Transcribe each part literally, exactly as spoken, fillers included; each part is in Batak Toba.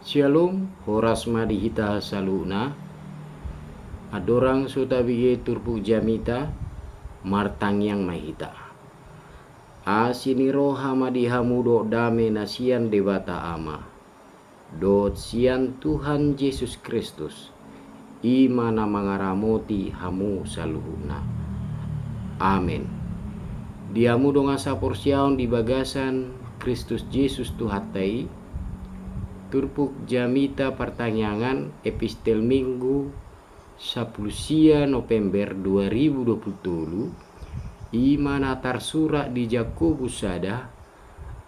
Syalom, horas ma di hita saluhutna. Andorang so tabege turpuk jamita, martangiang ma hita. Asi ni roha ma di hamu dohot dame na sian Debata Ama dohot sian Tuhan Jesus Kristus, i ma na mangaramoti hamu saluhutna. Amen. Di hamu dongan saporseaon di bagasan Kristus Jesus Tuhanta i, turpuk jamita partangiangan Epistel Minggu, sampulu sia November dua ribu dua pulu tolu, i ma na tarsurat di Jakobus sada,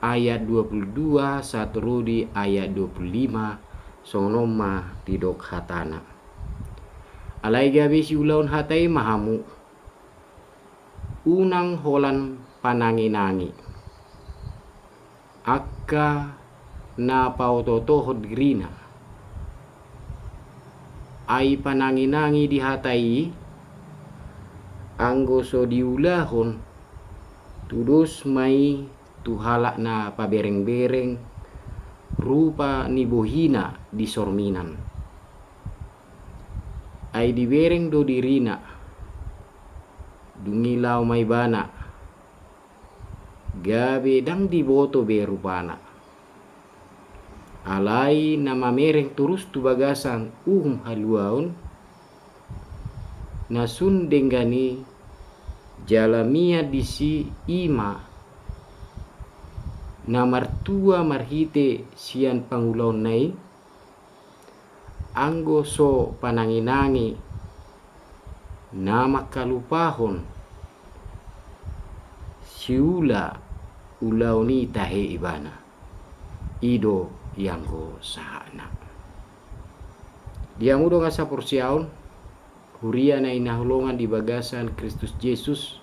ayat dua pulu dua sahat ro di ayat dua pulu lima. Songon on ma didok hatana. Alai gabe siulahon hata i ma hamu, unang holan pananginangi angka na paotootohon dirina. Ai pananginangi di hata i, anggo so diulahon, tudos ma i tu halak na paberengbereng rupa ni bohina di sorminan. Ai dibereng do dirina, dung i laho ma ibana, gabe ndang diboto be rupana. Alai na mamereng torus tu bagasan uhum haluaon na sun denggan i, jala mian disi, i ma na martua marhite sian pangulaonna i, anggo so pananginangi na mangkalupahon siula ulaon i tahe ibana. I do i anggo sahatna. Di hamu dongan saporseaon, huria na hinaholongan di bagasan Kristus Jesus,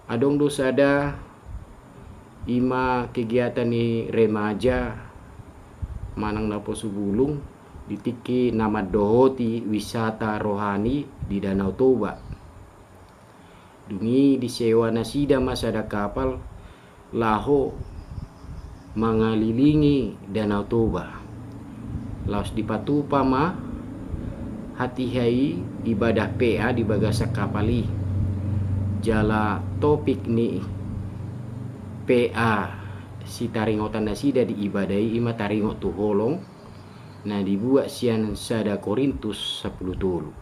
adong do sada, i ma kegiatan ni remaja manang naposo bulung di tingki na mandohoti wisata rohani di Danau Toba. Dung i disewa nasida ma sada kapal laho mangalilingi Danau Toba. Laos dipatupa ma hatiha i ibadah P A di bagasan kapal i. Jala topik ni P A sitaringotan nasida di ibadah i, i ma taringot tu holong, na dibuat sian sada Korintus sampulu tolu.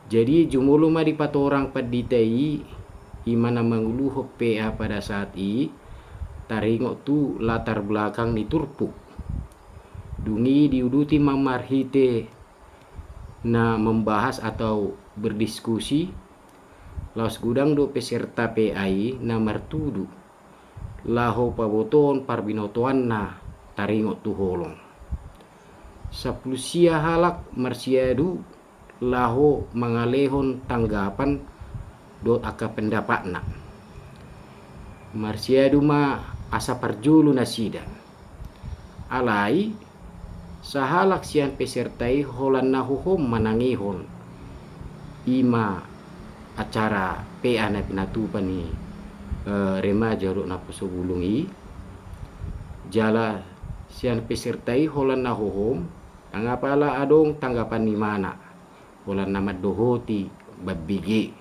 Jadi jumolo ma dipatorang pandita i, i ma na manguluhon P A pada saat i, taringot tu latar belakang ni turpuk. Dung i diuduti ma marhite na membahas atau berdiskusi, laos godang do peserta P A i na martudu laho pabotohon parbinotoanna taringot tu holong. Sampulu sia halak marsiadu laho mangalehon tanggapan dohot angka pendapatna. Marsiadu ma asa parjolo nasida. Alai sahalak sian peserta i holan na hohom manangihon, i ma acara P A na pinatupa ni, eh, remaja dohot naposo bulung i. Jala sian peserta i holan na hohom, ndang apala adong tanggapan ni imana, holan na mandohoti mambege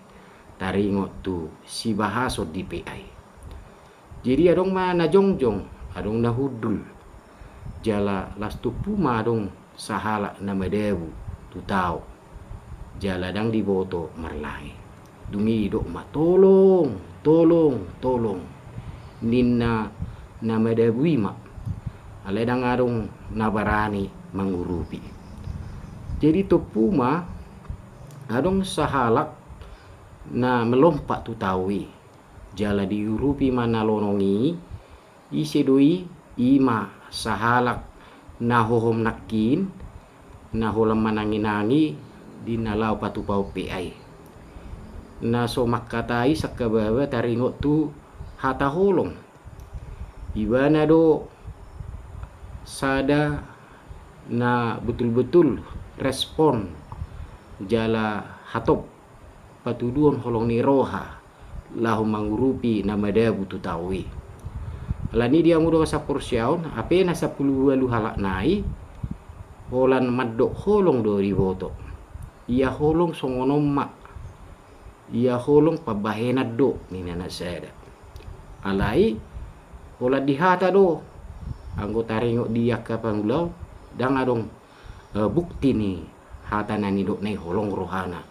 taringot tu sibahason di P A i. Jadi adong ma na jongjong, adong na hundul. Jala las tumpu ma adong sahalak na madabu tu tao. Jala ndang diboto marlange. Dung i didok ma, "Tolong, tolong, tolong," ninna na madabu i ma. Alai ndang adong na barani mangurupi. Jadi tumpu ma adong sahalak na melompat tu tao i. Jala diurupi ma na lonong i, ise do i, i ma sahalak na hohom nangkin, na holan mananginangi di na laho patupahon P A i. Na so mangkatai sangkababa taringot tu hata holong. Ibana do sada na betul-betul respon jala hatop patuduhon holong ni roha laho mangurupi na madabu tu tao i. Alani i di hamu dongan saporseaon, hape na sampulu ualu halak nai, holan mandok holong do diboto. Ia holong songon on ma, ia holong pambahenan do ninna na sada. Alai holan di hata do, anggo taringot di angka pangulaon, ndang adong eh, bukti ni hata na nidokna i holong rohana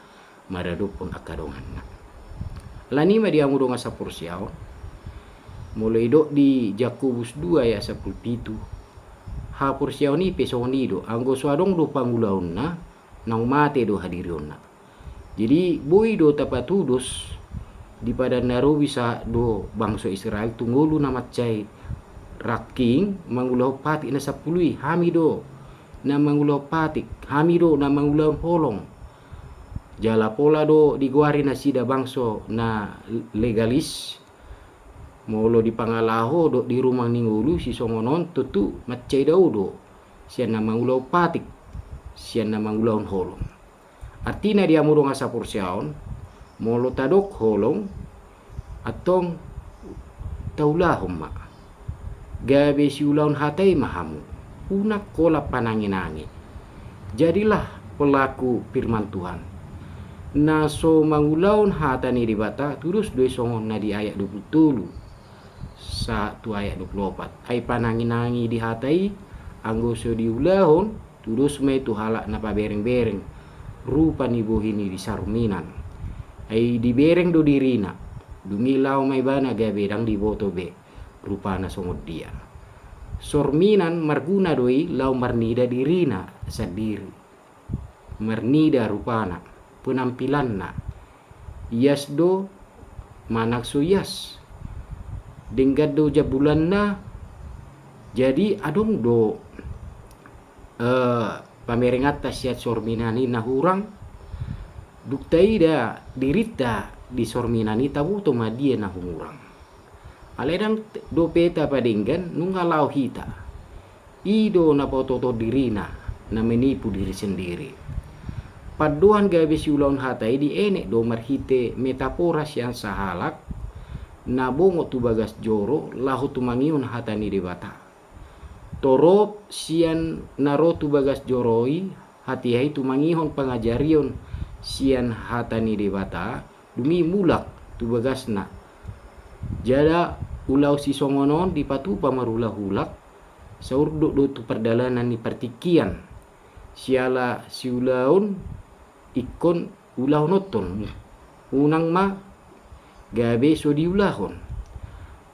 maradophon angka donganna. Alani i ma di hamu dongan saporseaon, molo idok di Jakobus dua ayat sampulu pitu, haporseaon i pe songon i do, anggo so adong do pangulaonna, naung mate do hadirionna. Jadi boi do tapatudos di Padan na Robi sahat do bangso Israel tu ngolu na mansai rangking mangulahon patik na sampulu i, hami do na mangulahon patik, hami do na mangulahon holong. Jala pola do digoari nasida bangso na legalis, molo di pangalaho dohot di rumang ni ngolu sisongon on, tontu mansai dao do sian na mangulahon patik, sian na mangulahon holong. Artina di hamu dongan saporseaon, molo tadok holong, antong taulahon ma, gabe siulahon hata i ma hamu. Unang holan pananginangi. Jadilah pelaku firman Tuhan, na so mangulahon hata ni Debata. Tudos do i songon na di ayat dua pulu tolu sahat tu ayat dua pulu opat. Ai pananginangi di hata i, anggo so diulahon, tudos ma i tu halak na paberengbereng, rupa ni bohi ni di sorminan. Ai dibereng do dirina, dung i laho ma ibana gabe ndang diboto be rupana songon dia. Sorminan marguna do i laho marnida dirina sandiri, marnida rupana, penampilanna. Ias do manang so ias, denggan do jambulanna. Jadi adong do eh, pamerenganta sian sorminan i na hurang, dung taida dirinta di sorminan i, taboto ma dia na hurang. Alai ndang dope tapadenggan nunga laho hita. I do na paotothon dirina, na menipu diri sendiri. Pandohan gabe siulahon hata i dienet do marhite metafora sian sahalak na bongot tu bagas joro laho tumangihon hata ni Debata. Torop sian na ro tu bagas joro i, hatiha i tumangihon pangajarion sian hata ni Debata, dung i mulak tu bagasna. Jala ulaon sisongon on dipatupa marhulahulak, saurdot do tu pardalanan ni partingkian. Siala siulaon ingkon ulahononton, unang ma gabe so diulahon.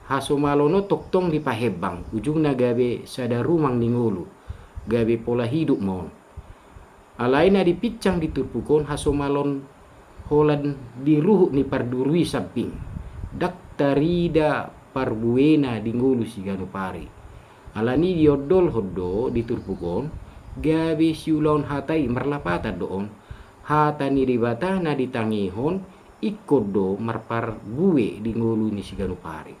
Hasomalon on tongtong dipahembang, ujungna gabe sada rumang ni ngolu, gabe pola hidup ma on. Alai na dipinsang di turpuk on hasomalon holan di ruhut ni parduru i sambing, ndang tarida parbuena di ngolu siganup ari. Alani diondolhon do di turpuk on, gabe siulahon hata i, marlapatan do on. Hata ni Debata na ditangihon ingkon do marparbue di ngolu ni siganup ari.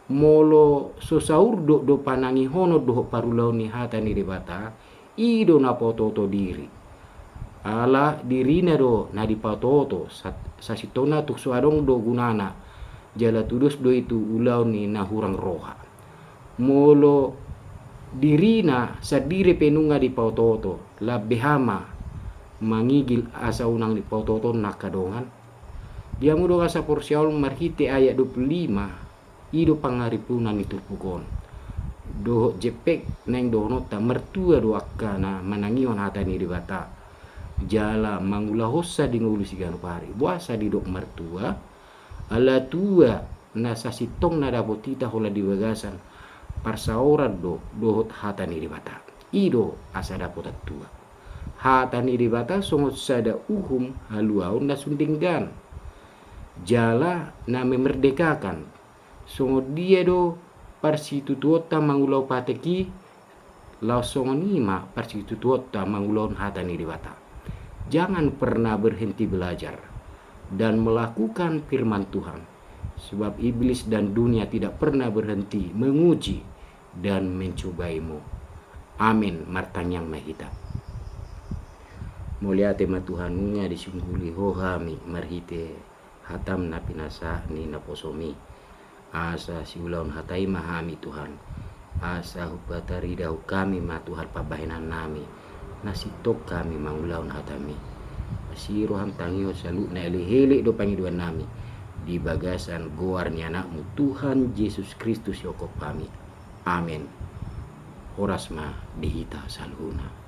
Molo so saurdot do panangihonon dohot parulaon ni hata ni Debata, i do na paototo diri. Ala dirina do na dipaototo, sa-, sasintongna tung so adong do gunana, jala tudos do i tu ulaon ni na hurang roha. Molo dirina sandiri pe nunga dipaototo, lam beha ma mangigil asa unang dipaototo angka dongan. Di hamu dongan saporseaon, marhite ayat dua pulu lima, i do pangarimpunan ni turpuk on. Dohot jempek naeng dohononta, martua do angka na manangihon hata ni Debata jala mangulahonsa di ngolu siganup ari. Boasa didok martua? Ala tua na sasintongna dapot hita holan di bagasan parsaoran do dohot hata ni Debata. I do asa dapotan tua. Hata ni Debata songon sada uhum haluaon na sun denggan jala na memerdekakan. Songon dia do parsitutuonta mangulahon patik i, laos songon i ma parsitutuonta mangulahon hata ni Debata. Jangan pernah berhenti belajar dan melakukan firman Tuhan, sebab iblis dan dunia tidak pernah berhenti menguji dan mencobaimu. Amin. Martangiang ma hita. Mauliate ma Tuhan, nunga disungguli Ho hami marhite hatam na pinasahat ni naposomi. Asa siulahon hata i ma hami Tuhan. Asa hupataridahon hami ma Tuhan pambahenan nami, na sintong hami mangulahon hata mi. Asi roham tangihon saluhutna, elek-elek do pangidoan nami di bagasan goar ni Anakmu Tuhan Jesus Kristus iongkop hami. Amen. Horas ma di hita saluhutna.